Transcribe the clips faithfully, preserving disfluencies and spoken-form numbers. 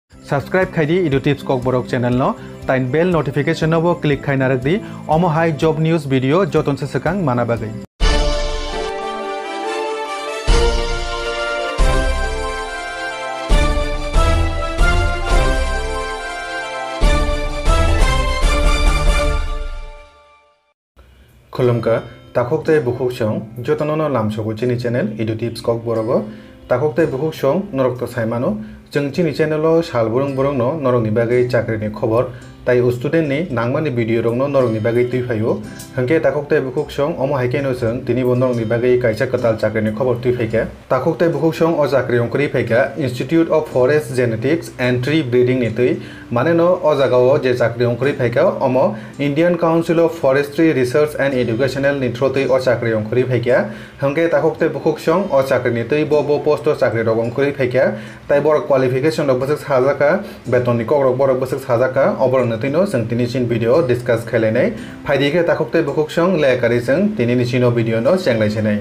Subscribe khai di Edu Tips Kokborok channel no, tai bell notification no bo click khai narwk di, omo hai job news video joton se swkang mana bagwi. Khulumkha, takhuk tei bukhuk song jotono no lamsogo chini channel Edu Tips Kokborogo. Takhuk tei bukhuk song norok to sai mano, chwng chini channel o sal burung burung no norok ni bagwi chakri ni khobor tai student ni nangmani video rok no norok ni bagwi twi phaio. Hwnkhe takhuk tei bukhuk song omo hai khe no chwng tini bo norok ni bagwi kaisa kwtal chakri ni khobor twi phaikha. Takhuk tei bukhuk song o chakri ongkhorwi phaikha Institute of Forest Genetics and Tree Breeding ni twi. Mane no o jaga o je chakri ongkhorwi phaikha, omo Indian Council of Forestry Research and Educational ni through twi o chakri ongkhorwi phaikha. Hwnkhe takhuk tei bukhuk song o chakri ni twi bo, bo post o chakri rok ongkhorwi phaikha. Tai borok qualification rok bwswk sajakha, beton ni kok rok borok bwswk sajakha, oborok ni twi no chwng tini chini video o discuss khailai nai. Phaidi khe takhuk tei bukhuk song le kari chwng tini ni chini video no chenglai sinai.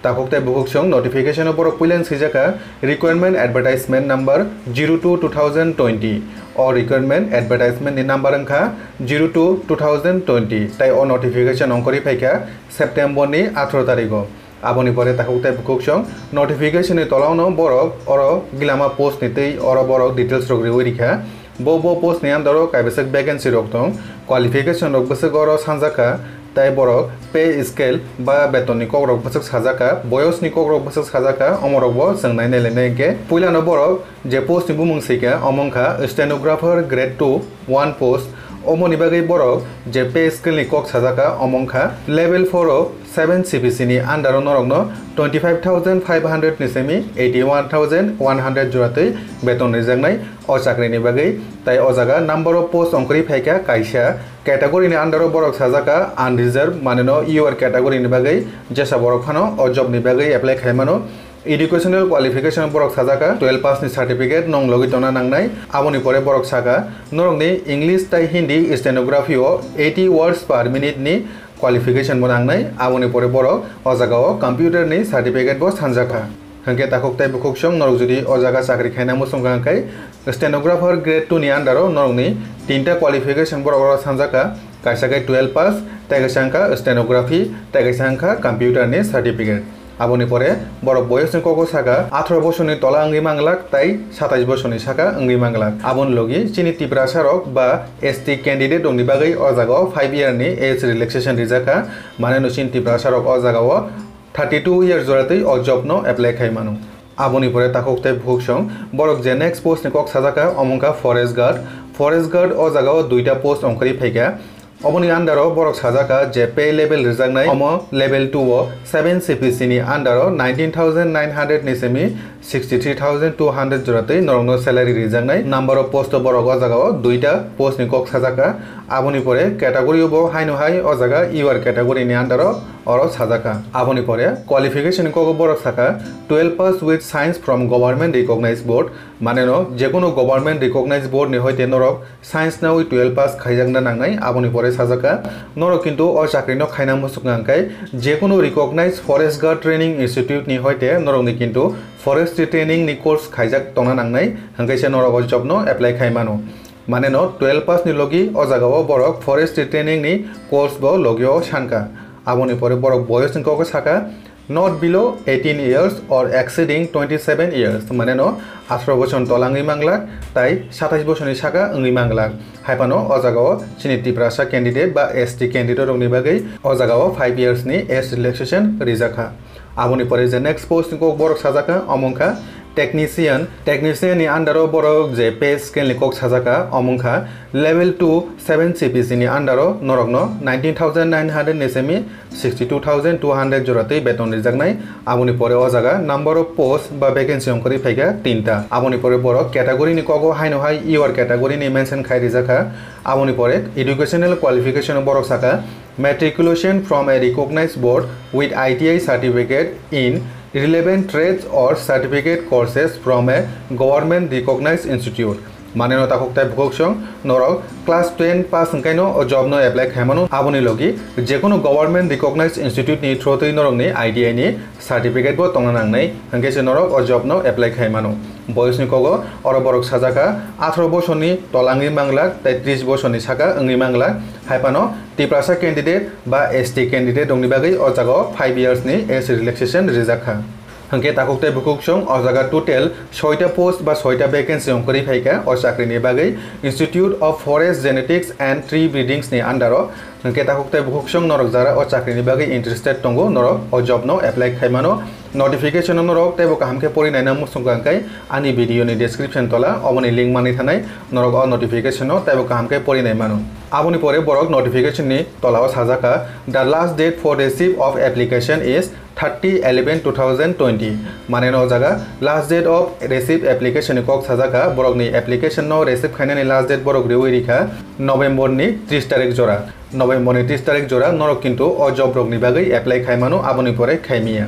Takhuk tei bukhuk song notification o borok puila swijak kha requirement advertisement number zero two two thousand twenty. O requirement advertisement ni number wngkha zero two two thousand twenty, tai o notification ongkhorwi phaikha September ni atharo tarigo. Aboni pore takhuk tei bukhuk song notification ni tolao no borok oro gilama post ni twi oro borok details rok riwi rikha. Bo, bo post ni under o kaibwswk vacancy rok tong, qualification rok bwswk oro sanjakha, tai borok pay scale ba beton ni kok rok bwswk sajakha, boyos ni kok rok bwswk sajakha, omo rok bo chwng nai nai lai nai hwnkhe. Puila no borok je post ni bumung swikha, omo wngkha stenographer grade two, one post. Omo ni bagwi borok je pay scale ni kok sajakha, omo wngkha level four o seven C P C ni under o norok no twenty five thousand five hundred ni simi eighty one thousand one hundred jora twi beton rijaknai o chakri ni bagwi. Tai o jaga number of post ongkhorwi phaikha kaisa. Category ni under o borok sajakha unreserved, mane no U R category ni bagwi jesa borok phano o job ni bagwi apply khai mano. Educational qualification borok sajakha twelve pass ni certificate nong logwi tongna nangnai. Aboni pore borok saka norok ni English tai Hindi stenography o eighty words per minute ni qualification bo nangnai. Aboni pore borok o jaga o computer ni certificate bo sanjakha. Hwnkhe takhuk tei bukhuk song norok jodi o jaga chakri khaina muchung kha hwnkhe stenographer grade two ni under o norok ni tinta qualification borok oro sanjakha, kaisa khe twelve pass, tei kaisa wngkha stenography, tei kaisa wngkha computer ni certificate. Aboni pore borok boyos ni kogo saka atharo bosor ni tola wngwi manglak tai satais bosor ni saka wngwi manglak. Aboni logi chini Tiprasa rok ba S T candidate rok ni bagwi o jaga o five year ni age relaxation rijak kha, mane no chini Tiprasa rok o jaga o thirty two year jora twi o job no apply khai mano. Aboni pore takhuk tei bukhuk song borok je next post ni kok sajak kha, omo wngkha forest guard. Forest guard o jaga o duita post ongkhorwi phaikha. Oboni under o borok sajak kha je pay level rijaknai, omo level two o seven C P C ni under o nineteen thousand nine hundred ni simi sixty three thousand two hundred jora twi norokno salary rijaknai. Number of post o borok o jaga o duita post ni kok sajak kha. Aboni pore category o bo haino hai o jaga U R category ni under o oro sajak kha. Aboni pore qualification ni kogo borok saka twelve pass with science from government recognized board, mane no jekunu government recognized board ni hoite norok science nawi twelve pass khaijakna nangnai. Aboni pore sajak kha norok kintu o chakri no khaina muchung kha hwnkhe jekunu recognized forest guard training institute ni hoite norok ni kintu forestry training ni course khaijak tongna nangnai, hwnkhe se norok o job no apply khai mano. Mane no twelve pass ni logi o jaga o borok forestry training ni course bo logi o sankha. Aboni pore borok boyos ni kok saka not below eighteen years or exceeding twenty seven years, mane no atharo bochor ni tola wngwi manglak tai satais bochor ni saka wngwi manglak. Haiphano o jaga o chini Tiprasa candidate ba S T candidate rok ni bagwi o jaga o five years ni age relaxation rijak kha. Aboni pore je next post ni kok borok sajak kha, omo wngkha technician. Technician ni under o borok je pay scale ni kok sajak kha, omo wngkha level two seven C P C ni under o norokno nineteen thousand nine hundred ni simi sixty two thousand two hundred jora twi beton rijaknai. Aboni pore o jaga number of post ba vacancy ongkhorwi phaikha tinta. Aboni pore borok category ni kogo haino hai U R category ni mention khai rijak kha. Aboni pore educational qualification o borok saka matriculation from a recognized board with I T I certificate in relevant trades or certificate courses from a government recognized institute. Mane no takhuk tei bukhuk song norok class ten pass hwnkhe no o job no apply khaimano. Aboni logi jekunu government recognized institute ni through twi norokni I T I ni certificate bo tongna nangnai, hwnkhe se norok o job no apply khaimano. Boyos ni kogo oro borok sajak kha atharo bosor ni tola wngwi manglak tei tris bosor ni saka wngwi manglak. Hai phano Tiprasa candidate ba S T candidate rokni bagwi o jaga o five years ni age relaxation rijak kha. Hwnkhe takhuk tei bukhuk song o jaga total soita post ba soita vacancy ongkhorwi phaikha o chakrini bagwi Institute of Forest Genetics and Tree Breedings ni under o. Hwnkhe takhuk tei bukhuk song norok jara o chakrini bagwi interested tongo, norok o job no apply khaimano. Notification no norok teibo kaham khe pori naina muchung kha hwnkhe ani video ni description tola oboni link manwi thanai, norok o notification no teibo kaham khe pori nai mano. Aboni pore borok notification ni tola o sajak kha, "The last date for receipt of application is thirty eleven two thousand twenty." Mane no o jaga last date of receipt application ni kok sajak kha, borok ni application no receive khainani last date borok riwi rikha November ni tris tarik jora. November ni tris tarik jora norok kintu o job rok ni bagwi apply khaimano, aboni pore khaimiya.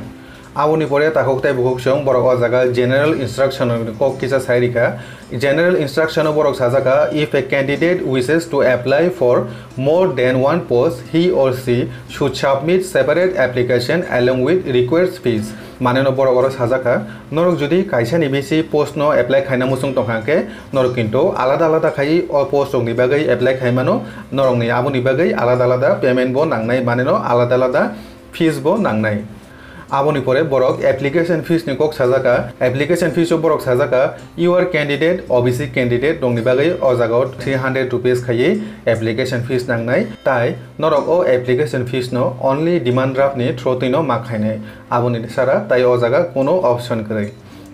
Aboni pore takhuk tei bukhuk song borok o jaga general instruction ni kok kisa sai rikha. General instruction o borok sajak kha, "If a candidate wishes to apply for more than one post, he or she should submit separate application along with required fees." Mane no borok oro sajak kha, norok jodi kaisa ni bisi post no apply khaina muchung tong kha khe, norok kintu alada alada khai o post rok ni bagwi apply khaimano, norok ni aboni bagwi alada alada payment bo nangnai, mane no alada alada fees bo nangnai. Aboni pore borok application fees ni kok sajak kha. Application fees o borok sajak kha, "Your candidate, O B C candidate rokni bagwi o jaga o three hundred rupees khaiwi application fees nangnai, tai norok o application fees no only demand draft ni through twi no ma khainai, aboni sara tai o jaga kuno option kwrwi."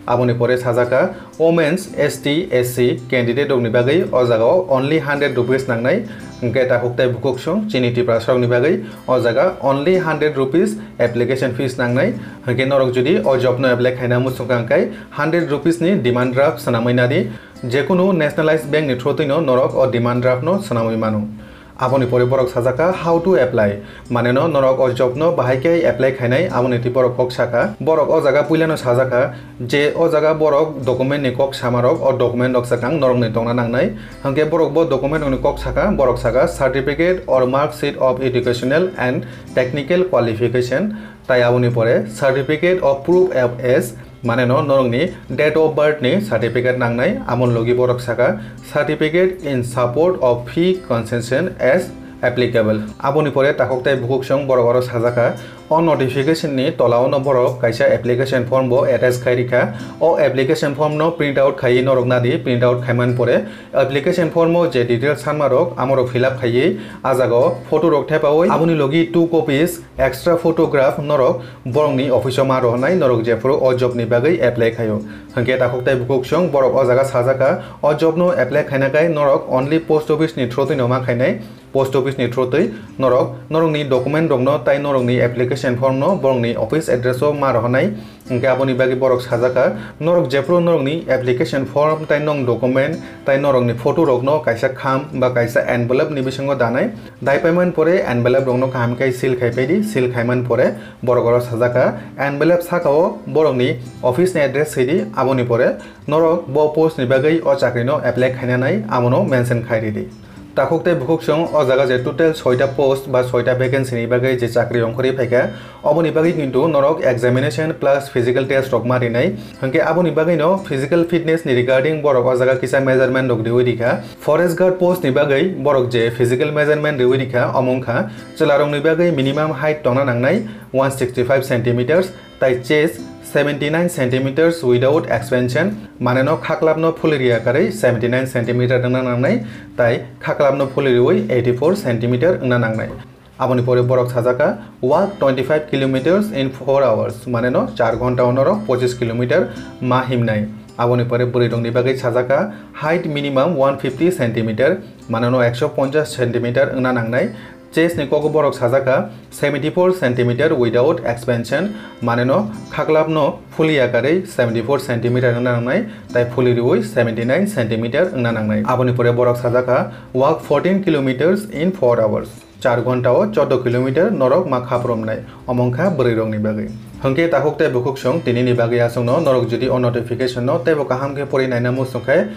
Aboni pore sajak kha, "Women's, S T, S C candidate rokni bagwi o jaga o only hundred rupees nangnai, hwnkhe takhuk tei bukhuk song chini Tiprasa rokni bagwi o jaga only hundred rupees application fees nangnai." Hwnkhe norok jodi o job no apply khaina muchung kha hwnkhe hundred rupees ni demand draft swnamwi nadi, jekunu nationalized bank ni through twi no norok o demand draft no swnamwi mano. Aboni pore borok sajak kha, "How to apply?" Mane no norok o job no bahai khe apply khainai, aboni twi borok kok sakha. Borok o jaga puila no sajak kha je o jaga borok document ni kok sama rok, o document rok swkang norok ni tongna nangnai. Hwnkhe borok bo document rok ni kok sakha, borok sakha, "Certificate or mark sheet of educational and technical qualification," tai aboni pore, "Certificate of proof of age," mane no norokni date of birth ni certificate nangnai, amoni logi borok sakha, "Certificate in support of fee concession as applicable." Aboni pore takhuk tei bukhuk song borok oro sajak kha. O notification ni tola o no borok kaisa application form bo attach khai rikha. O application form no print out khaiwi norok nadi, print out khaiman pore application form o je details sanma rok amorok fill up khaiwi, a jaga o photo rok thepawi, aboni logi two copies extra photograph norok borokni office o ma rohornai, norok jephuru o job ni bagwi apply khaio. Hwnkhe takhuk tei bukhuk song borok o jaga sajak kha, o job no apply khaina khai norok only post office ni through twi no ma khainai. Post office ni through twi norok norokni document rokno tai norokni application form no borokni office address o ma rohornai. Hwnkhe aboni bagwi borok sajak kha, norok jephuru norokni application form tai nong document tai norokni photo rokno kaisa kham ba kaisa envelope ni bisingo danai. Dai paiman pore envelope rokno kaham khe seal khai pai di, seal khaiman pore borok oro sajak kha, envelope saka o borokni office ni address swi di, aboni pore norok bo post ni bagwi o chakri no apply khaina nai, abono mention khai ridi. Takhuk tei bukhuk song o jaga je total soita post ba soita vacancy ni bagwi je chakri ongkhorwi phaikha, oboni bagwi kintu norok examination plus physical test rok ma rinai. Hwnkhe aboni bagwi no physical fitness ni regarding borok o jaga kisa measurement rok riwi rikha. Forest guard post ni bagwi borok je physical measurement riwi rikha, omo wngkha chwla rokni bagwi minimum height tongna nangnai one sixty five centimeters, tai chest seventy nine centimeters without expansion, mane no khaklap no phuli riya karwi seventy nine centimeter wngna nangnai, tai khaklap no phuli riwi eighty four centimeter wngna nangnai. Aboni pore borok sajak kha, walk twenty five kilometers in four hours, mane no char ghonta o norok pochis kilometer ma himnai. Aboni pore bwrwi rokni bagwi sajak kha, height minimum one fifty centimeter, mane no ekso ponchash centimeter wngna nangnai. Chest ni kogo borok sajak kha seventy four centimeter without expansion, mane no khaklap no phuli yakarwi seventy four centimeter wngna nangnai, tai phuli riwi seventy nine centimeter wngna nangnai. Aboni pore borok sajak kha, walk fourteen kilometers in four hours, char ghonta o chordo kilometer norok ma khapromnai, omo wngkha bwrwi rokni bagwi. Hwnkhe takhuk tei bukhuk song tini ni bagwi aswk no norok jodi o notification no teibo kaham khe pori naina muchung khe,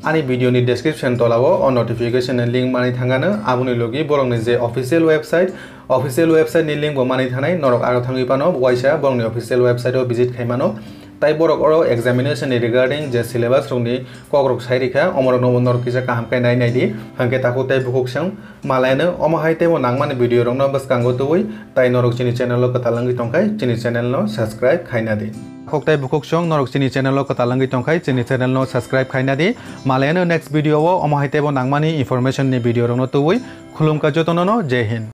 Ani video ni description tola o o notification ni link mani thangano, aboni logi borok ni je official website, official website ni link bo mani thanai, norok aro thangwi pano waisa borok ni official website o visit khai mano. Tai borok oro examination ni regarding je syllabus rok ni kok rok sai rikha, omorok no norok kisa kaham khe nai nai di, hwnkhe takhuk tai bukhuk song. Malai ano omo hai teibo nangmani video rokno bwskango tubui, tai norok chini channel o kwtal wngwi tongkhai chini channel no subscribe khaina di. Khok tai bukhuk song norok chini channel o kwtal wngwi tongkhai chini channel no subscribe khaina di. Malai ano next video o omo hai teibo nangmani information ni video rokno tubui. Khulumkha jotono no, Jai Hind.